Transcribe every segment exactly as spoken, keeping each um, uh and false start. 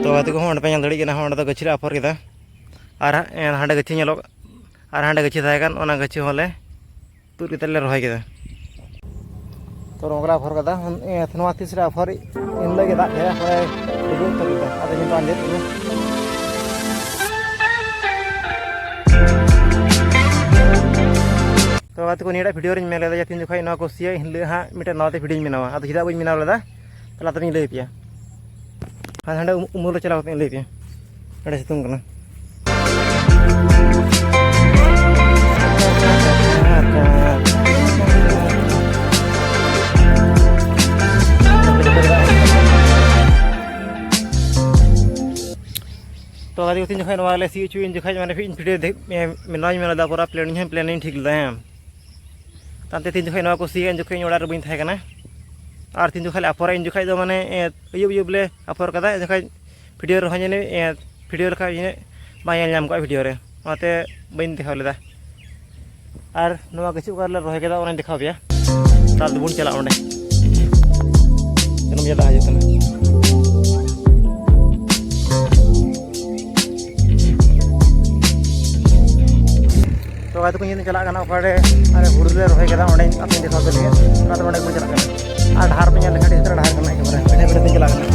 ᱛᱚ ᱜᱟᱛᱮ ᱠᱚᱦᱚᱸ ᱚᱸᱰᱮ ᱯᱮ ᱧᱮᱞ ᱫᱟᱲᱮᱭᱟᱜ ᱠᱟᱱᱟ, ᱚᱸᱰᱮ ᱫᱚ ᱜᱟᱹᱪᱷᱤ ᱞᱮ ᱟᱯᱷᱚᱨ ᱠᱮᱫᱟ᱾ ᱟᱨ ᱦᱟ-, ᱮ, ᱦᱟᱸᱰᱮ ᱜᱟᱹᱪᱷᱤ ᱧᱮᱞᱚᱜ, ᱟᱨ ᱦᱟᱸᱰᱮ ᱜᱟᱹᱪᱷᱤ ᱛᱟᱦᱮᱸ ᱠᱟᱱ, ᱚᱱᱟ ᱜᱟᱹᱪᱷᱤ ᱦᱚᱸᱞᱮ ᱛᱩᱫ ᱠᱟᱛᱮ ᱞᱮ ᱨᱚᱦᱚᱭ ᱠᱮᱫᱟ᱾ ᱛᱚ ᱱᱚᱝᱠᱟ ᱞᱮ ᱟᱯᱷᱚᱨ ᱠᱟᱫᱟ᱾ ᱦᱩᱸ, ᱮ, ᱱᱚᱣᱟ ᱛᱤᱥ ᱨᱮ ᱟᱯᱷᱚᱨ, ᱮᱱ ᱦᱤᱞᱳᱜ ᱜᱮ ᱫᱟᱜ ᱠᱮᱫᱟ, ᱯᱚᱨᱮ ᱰᱩᱵᱟᱹ ᱩᱛᱟᱹᱨ ᱠᱮᱫᱟ᱾ ᱟᱫᱚ ᱱᱤᱛᱚᱜ ᱟᱸᱡᱮᱫ ᱠᱮᱫᱟ᱾ ᱛᱚ ᱜᱟᱛᱮ ᱠᱚ, ᱱᱤᱭᱟᱹᱴᱟᱜ ᱵᱷᱤᱰᱤᱭᱳ ᱨᱤᱧ ᱢᱮᱱ ᱞᱮᱫᱟ ᱡᱮ ᱛᱤᱱ ᱡᱚᱠᱷᱚᱡ ᱱᱚᱣᱟ ᱠᱚ ᱥᱤᱭᱟ, ᱮᱱ ᱦᱤᱞᱳᱜ ᱦᱟᱸᱜ ᱢᱤᱫᱴᱮᱱ ᱱᱟᱣᱟ ᱛᱮ ᱵᱷᱤᱰᱤᱭᱳᱧ ᱵᱮᱱᱟᱣᱟ᱾ ᱟᱫᱚ ᱪᱮᱫᱟᱜ ᱵᱟᱹᱧ ᱵᱮᱱᱟᱣ ᱞᱮᱫᱟ, ᱛᱟᱦᱞᱮ ᱟᱫᱚᱧ ᱞᱟᱹᱭ ᱟᱯᱮᱭᱟ᱾ ᱦᱟᱸᱰᱮ, ᱦᱟᱸᱰᱮ ᱩᱢ-, ᱩᱢᱩᱞ ᱨᱮ ᱪᱟᱞᱟᱣ ᱠᱟᱛᱮᱧ ᱞᱟᱹᱭ ᱟᱯᱮᱭᱟ᱾ ᱟᱹᱰᱤ ᱥᱤᱛᱩᱝ ᱠᱟᱱᱟ᱾ ᱛᱚ ᱜᱟᱛᱮ ᱠᱚ, ᱛᱤᱱ ᱡᱚᱠᱷᱚᱡ ᱱᱚᱣᱟ ᱞᱮ ᱥᱤ ᱦᱚᱪᱚᱭᱟ, ᱩᱱ ᱡᱚᱠᱷᱚᱡ ᱢᱟᱱᱮ ᱤᱧ ᱵᱷᱤᱰᱤᱭᱳ ᱫᱮᱠᱷ-, ᱮ, ᱵᱮᱱᱟᱣᱤᱧ ᱢᱮᱱ ᱞᱮᱫᱟ, ᱯᱩᱨᱟ ᱯᱞᱮᱱᱤᱝ ᱦᱚᱸ ᱯᱞᱮᱱᱤᱝ ᱴᱷᱤᱠ ᱞᱮᱫᱟ, ᱦᱮᱸ᱾ ᱛᱟᱭᱚᱢᱛᱮ ᱛᱤᱱ ᱡᱚᱠᱷᱚᱡ ᱱᱚᱣᱟ ᱠᱚ ᱥᱤᱭᱟ, ᱩᱱ ᱡᱚᱠᱷᱚᱡ ᱤᱧ ᱚᱲᱟᱜ ᱨᱮ ᱵᱟᱹᱧ ᱛᱟᱦᱮᱸ ᱠᱟᱱᱟ᱾ ᱟᱨ ᱛᱤᱱ ᱡᱚᱠᱷᱚᱡ ᱞᱮ ᱟᱯᱷᱚᱨᱟ, ᱩᱱ ᱡᱚᱠᱷᱚᱡ ᱫᱚ ᱢᱟᱱᱮ, ᱮ, ᱟᱹᱭᱩᱵ ᱟᱹᱭᱩᱵ ᱞᱮ ᱟᱯᱷᱚᱨ ᱠᱟᱫᱟ, ᱩᱱ ᱡᱚᱠᱷᱚᱡ ᱵᱷᱤᱰᱤᱭᱳ ᱨᱮᱦᱚᱸ ᱡᱟᱹᱱᱤᱡ, ᱮ, ᱵᱷᱤᱰᱤᱭᱳ ᱞᱮᱠᱟ ᱡᱟᱹᱱᱤᱡ ᱵᱟᱝ ᱧᱮᱞ ᱧᱟᱢ ᱠᱚᱜᱼᱟ ᱵᱷᱤᱰᱤᱭᱳ ᱨᱮ, ᱚᱱᱟᱛᱮ ᱵᱟᱹᱧ ᱫᱮᱠᱷᱟᱣ ᱞᱮᱫᱟ᱾ ᱟᱨ ᱱᱚᱣᱟ ᱜᱟᱹᱪᱷᱤ ᱚᱠᱟ ᱨᱮᱞᱮ ᱨᱚᱦᱚᱭ ᱠᱮᱫᱟ, ᱚᱱᱟᱧ ᱫᱮᱠᱷᱟᱣ ᱯᱮᱭᱟ᱾ ᱛᱟᱦᱞᱮ ᱵᱚᱱ ᱪᱟᱞᱟᱜᱼᱟ ᱚᱸᱰᱮ᱾ ᱡᱟᱹᱱᱩᱢ ᱡᱟᱫᱟ ᱦᱤᱡᱩᱜ ᱠᱟᱱᱟ᱾ ᱛᱚ ᱜᱟᱛᱮ ᱠᱚ, ᱧᱮᱞ ᱪᱟᱞᱟᱜ ᱠᱟᱱᱟ ᱚᱠᱟᱨᱮ ᱟᱞᱮ ᱦᱩᱲᱩ ᱞᱮ ᱨᱚᱦᱚᱭ ᱠᱮᱫᱟ, ᱚᱸᱰᱮ ᱟᱯᱮ ᱫᱮᱠᱷᱟᱣ ᱯᱮ ᱞᱟᱹᱜᱤᱫ᱾ ᱚᱱᱟᱛᱮ ᱚᱸᱰᱮ ᱠᱚ ᱪᱟᱞᱟᱜ ᱠᱟᱱᱟ᱾ ᱟᱨ ᱰᱟᱦᱟᱨ ᱯᱮ ᱧᱮᱞ ᱞᱮᱠᱷᱟᱱ ᱟᱹᱰᱤ ᱪᱮᱦᱨᱟ ᱰᱟᱦᱟᱨ ᱠᱟᱱᱟ, ᱮᱠᱮᱵᱟᱨᱮ ᱵᱷᱤᱲᱟᱹ ᱵᱷᱤᱲᱟᱹ ᱛᱮ ᱪᱟᱞᱟᱜ ᱠᱟᱱᱟ᱾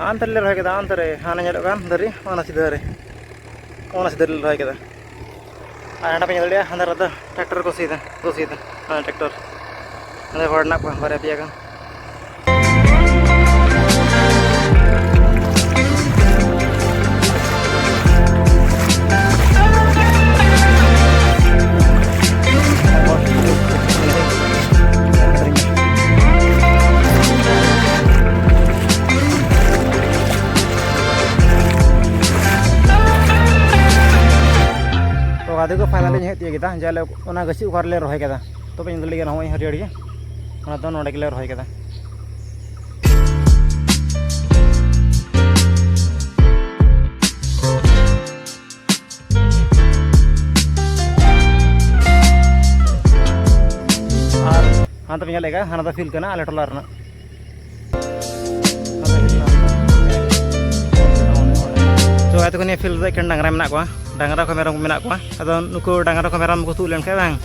ᱦᱟᱱᱛᱮ ᱨᱮᱞᱮ ᱨᱚᱦᱚᱭ ᱠᱮᱫᱟ, ᱦᱟᱱᱛᱮ ᱨᱮ, ᱦᱟᱱᱮ ᱧᱮᱞᱚᱜ ᱠᱟᱱ ᱫᱟᱨᱮ, ᱚᱱᱟ ᱥᱤᱫᱷᱟᱹ ᱨᱮ, ᱚᱱᱟ ᱥᱤᱫᱷᱟᱹ ᱨᱮᱞᱮ ᱨᱚᱦᱚᱭ ᱠᱮᱫᱟ᱾ ᱟᱨ ᱦᱟᱸᱰᱮ ᱯᱮ ᱧᱮᱞ ᱫᱟᱲᱮᱭᱟᱜᱼᱟ, ᱦᱟᱸᱰᱮ ᱨᱮᱫᱚ ᱴᱨᱟᱠᱴᱚᱨ ᱠᱚ ᱥᱤᱭᱮᱫᱟ, ᱠᱚ ᱥᱤᱭᱮᱫᱟ, ᱦᱮᱸ, ᱴᱨᱟᱠᱴᱚᱨ᱾ ᱦᱟᱸᱰᱮ ᱦᱚᱲ ᱦᱮᱱᱟᱜ ᱠᱚᱣᱟ ᱵᱟᱨᱭᱟ ᱯᱮᱭᱟ ᱜᱟᱱ᱾ ᱛᱚ ᱜᱟᱛᱮ ᱠᱚ, finally ᱤᱧ ᱦᱮᱡ ᱛᱤᱭᱳᱜ ᱠᱮᱫᱟ, ᱡᱮ ᱟᱞᱮ ᱚᱱᱟ ᱜᱟᱹᱪᱷᱤ ᱚᱠᱟ ᱨᱮᱞᱮ ᱨᱚᱦᱚᱭ ᱠᱮᱫᱟ᱾ ᱛᱚᱵᱮ ᱤᱧ ᱫᱚ ᱞᱟᱹᱭ ᱜᱟᱱᱚᱜᱼᱟ, ᱦᱟᱹᱨᱭᱟᱹᱲ ᱜᱮ, ᱚᱱᱟ ᱫᱚ ᱱᱚᱸᱰᱮ ᱜᱮᱞᱮ ᱨᱚᱦᱚᱭ ᱠᱮᱫᱟ᱾ ᱛᱚᱵᱮ ᱧᱮᱞ ᱞᱮᱜᱟ, ᱦᱟᱱᱟ ᱫᱚ ᱯᱷᱤᱞ ᱠᱟᱱᱟ ᱟᱞᱮ ᱴᱚᱞᱟ ᱨᱮᱱᱟᱜ᱾ ᱛᱚ ᱜᱟᱛᱮ ᱠᱚ, ᱱᱤᱭᱟᱹ ᱯᱷᱤᱞᱰ ᱨᱮ ᱮᱠᱮᱱ ᱰᱟᱝᱨᱟ ᱢᱮᱱᱟᱜ ᱠᱚᱣᱟ, ᱰᱟᱝᱨᱟ ᱠᱚ ᱢᱮᱨᱚᱢ ᱠᱚ ᱢᱮᱱᱟᱜ ᱠᱚᱣᱟ᱾ ᱟᱫᱚ ᱱᱩᱠᱩ ᱰᱟᱝᱨᱟ ᱠᱚ ᱢᱮᱨᱚᱢ ᱠᱚ ᱛᱩᱫ ᱞᱮᱱᱠᱷᱟᱱ ᱵᱟᱝ,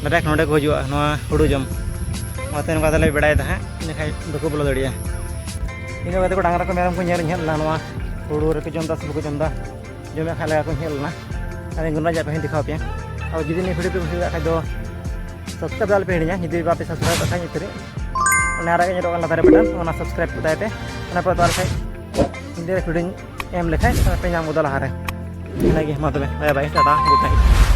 ᱰᱟᱭᱨᱮᱠᱴ ᱱᱚᱸᱰᱮ ᱠᱚ ᱦᱤᱡᱩᱜᱼᱟ ᱱᱚᱣᱟ ᱦᱩᱲᱩ ᱡᱚᱢ᱾ ᱚᱱᱟᱛᱮ ᱱᱚᱝᱠᱟ ᱛᱮᱞᱮ ᱵᱮᱲᱟᱭᱮᱫᱟ ᱦᱟᱸᱜ, ᱤᱱᱟᱹᱠᱷᱟᱱ ᱵᱟᱠᱚ ᱵᱚᱞᱚ ᱫᱟᱲᱮᱭᱟᱜᱼᱟ᱾ ᱤᱱᱟᱹ ᱵᱟᱫᱮ ᱠᱚ ᱰᱟᱝᱨᱟ ᱠᱚ ᱢᱮᱨᱚᱢ ᱠᱚ ᱧᱮᱞ ᱧᱮᱞ ᱞᱮᱱᱟ, ᱱᱚᱣᱟ ᱦᱩᱲᱩ ᱨᱮᱠᱚ ᱡᱚᱢ ᱮᱫᱟ ᱥᱮ ᱵᱟᱠᱚ ᱡᱚᱢ ᱮᱫᱟ, ᱡᱚᱢᱮᱫ ᱠᱷᱟᱱ ᱞᱮᱠᱟ ᱠᱚ ᱧᱮᱞ ᱞᱮᱱᱟ᱾ ᱟᱨ ᱤᱧ ᱜᱩᱱᱰᱟ ᱡᱟᱜ ᱯᱟᱹᱦᱤᱧ ᱫᱮᱠᱷᱟᱣ ᱯᱮᱭᱟ᱾ ᱟᱨ ᱡᱩᱫᱤ ᱱᱤᱭᱟᱹ ᱵᱷᱤᱰᱤᱭᱳ ᱯᱮ ᱠᱩᱥᱤᱭᱟᱜ ᱠᱷᱟᱡ ᱫᱚ subscribe ᱫᱚ ᱟᱞᱚᱯᱮ ᱦᱤᱲᱤᱧᱟ, ᱡᱩᱫᱤ ᱵᱟᱯᱮ subscribe ᱠᱷᱟᱡ ᱱᱤᱛ ᱫᱷᱟᱹᱨᱤᱡ᱾ ᱚᱱᱟ ᱟᱨᱟᱜ ᱜᱮ ᱧᱮᱞᱚᱜ ᱠᱟᱱᱟ ᱞᱟᱛᱟᱨ ᱨᱮ ᱵᱟᱴᱚᱱ, ᱚᱱᱟ subscribe ᱠᱚ ᱛᱟᱭ ᱯᱮ᱾ ᱚᱱᱟ ᱯᱚᱨᱮ ᱫᱚ ᱟᱨ ᱠᱷᱟᱡ ᱤᱧ ᱫᱚ ᱵᱷᱤᱰᱤᱭᱳᱧ ᱮᱢ ᱞᱮᱠᱷᱟᱡ ᱯᱮ ᱧᱟᱢ ᱜᱚᱫᱟ ᱞᱟᱦᱟᱨᱮ᱾ ᱤᱱᱟᱹᱜᱮ, ᱢᱟ ᱛᱚᱵᱮ, bye bye, Tata, good night᱾